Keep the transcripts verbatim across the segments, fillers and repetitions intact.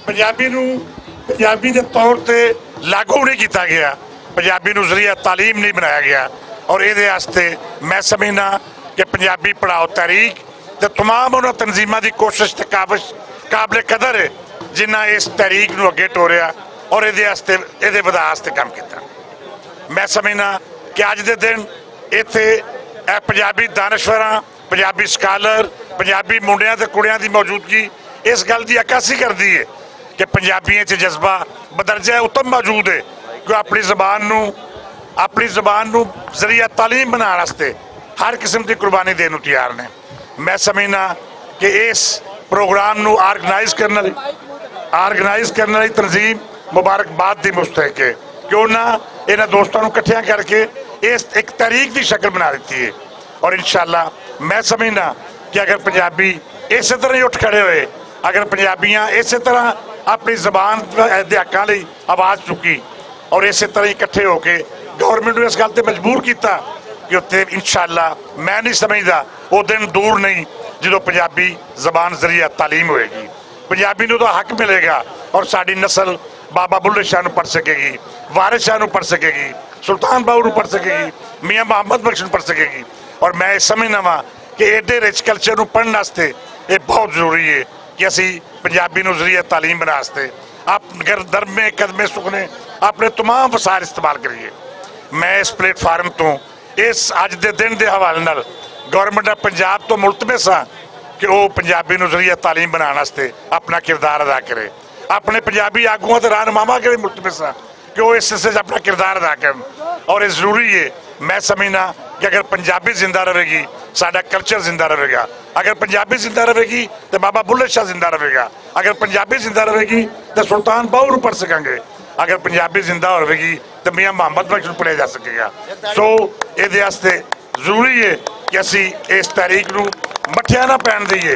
پنجابی نوں پنجابی دے طور تے لاگو نہیں کیتا گیا، پنجابی نوں ذریعہ تعلیم نہیں بنایا گیا۔ اور ایہدے واسطے میں سمجھنا کہ پنجابی پڑھاؤ تحریک تے تمام انہاں تنظیماں دی کوشش تے کاوش قابل قدر ہے، جنہاں اس تحریک نوں اگے ٹوریا اور ایہدے واسطے، ایہدے ودھا واسطے کم کیتا۔ میں سمجھنا کہ اج دے دن ایتھے اے پنجابی دانشوراں، پنجابی سکالر، پنجابی منڈیاں تے کڑیاں دی موجودگی اس گل دی عکاسی کردی ہے کہ پنجابیاں چ جذبہ بدرجہ اتم موجود ہے کہ اپنی زبان نوں، اپنی زبان نوں ذریعہ تعلیم بناؤن واسطے ہر قسم دی قربانی دین نوں تیار نے۔ میں سمجھنا کہ اس پروگرام نوں آرگنائز کرن والی، آرگنائز کرن والی تنظیم مبارکباد دی مستحق ہے کہ انہاں انہاں دوستاں نوں اکٹھیاں کر کے اس ایک تحریک دی شکل بنا دتی ہے۔ اور انشاءاللہ میں سمجھنا کہ اگر پنجابی اسے طرح ہی اٹھ کھڑے ہوئے، اگر پنجابیاں اسے طرح اپنی زبان دے حقاں لئی آواز چکی اور اسے طرح ہی اکٹھے ہو کے گورنمنٹ نوں اس گل تے مجبور کیتا کہ اتنے انشاءاللہ میں نہیں سمجھدا وہ دن دور نہیں جدوں پنجابی زبان ذریعہ تعلیم ہوئے گی، پنجابی نوں تو حق ملے گا اور ساڈی نسل بابا بلے شاہ نوں پڑھ سکے گی، وارث شاہ نوں پڑھ سکے گی، سلطان باہو نوں پڑھ سکے گی، میاں محمد بخش نوں پڑھ سکے گی۔ اور میں یہ سمجھنا وا کہ ایڈے رچ کلچر نوں پڑھن واسطے یہ بہت ضروری ہے کہ اسی پنجابی نوں ذریعہ تعلیم بنا واسطے آپ گر-، درمے قدمے سکھنے اپنے تمام وسائل استعمال کریے۔ میں اس پلیٹ فارم تو اس اج دے دن دے حوالے نال گورنمنٹ آف پنجاب تو ملتمس ہاں کہ وہ پنجابی نوں ذریعہ تعلیم بناؤن واسطے اپنا کردار ادا کرے، اپنے پنجابی آگواں تے رہنماواں کے بھی ملتمس ہاں کہ وہ اس سلسلے 'چ اپنا کردار ادا کرن۔ اور یہ ضروری ہے، میں سمجھنا کہ اگر پنجابی زندہ رہے گی، ساڈا کلچر زندہ رہے گا۔ اگر پنجابی زندہ رہے گی تو بابا بلے شاہ زندہ رہے گا۔ اگر پنجابی زندہ رہے گی تو سلطان باہو نوں پڑھ سکیں گے۔ اگر پنجابی زندہ رہے گی تو میاں محمد بخش نوں پڑھیا جا سکے گا۔ سو یہ واسطے ضروری ہے کہ اسی اس تحریک نوں مٹھیاں نہ پہن دئیے۔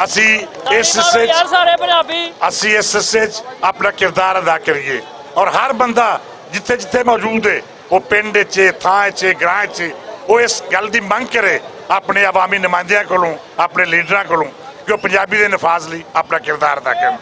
اسی اس سلسلے 'چ، یار، سارے پنجابی۔ اسی اس سلسلے 'چ اپنا کردار ادا کریے اور ہر بندہ جتھے جتھے موجود ہے، وہ پنڈ 'چ، تھاں 'چ، گراں 'چ، وہ اس گل دی منگ کرے اپنے عوامی نمائندیاں کولوں، اپنے لیڈراں کولوں کہ وہ پنجابی دے نفاذ لئی اپنا کردار ادا کرن۔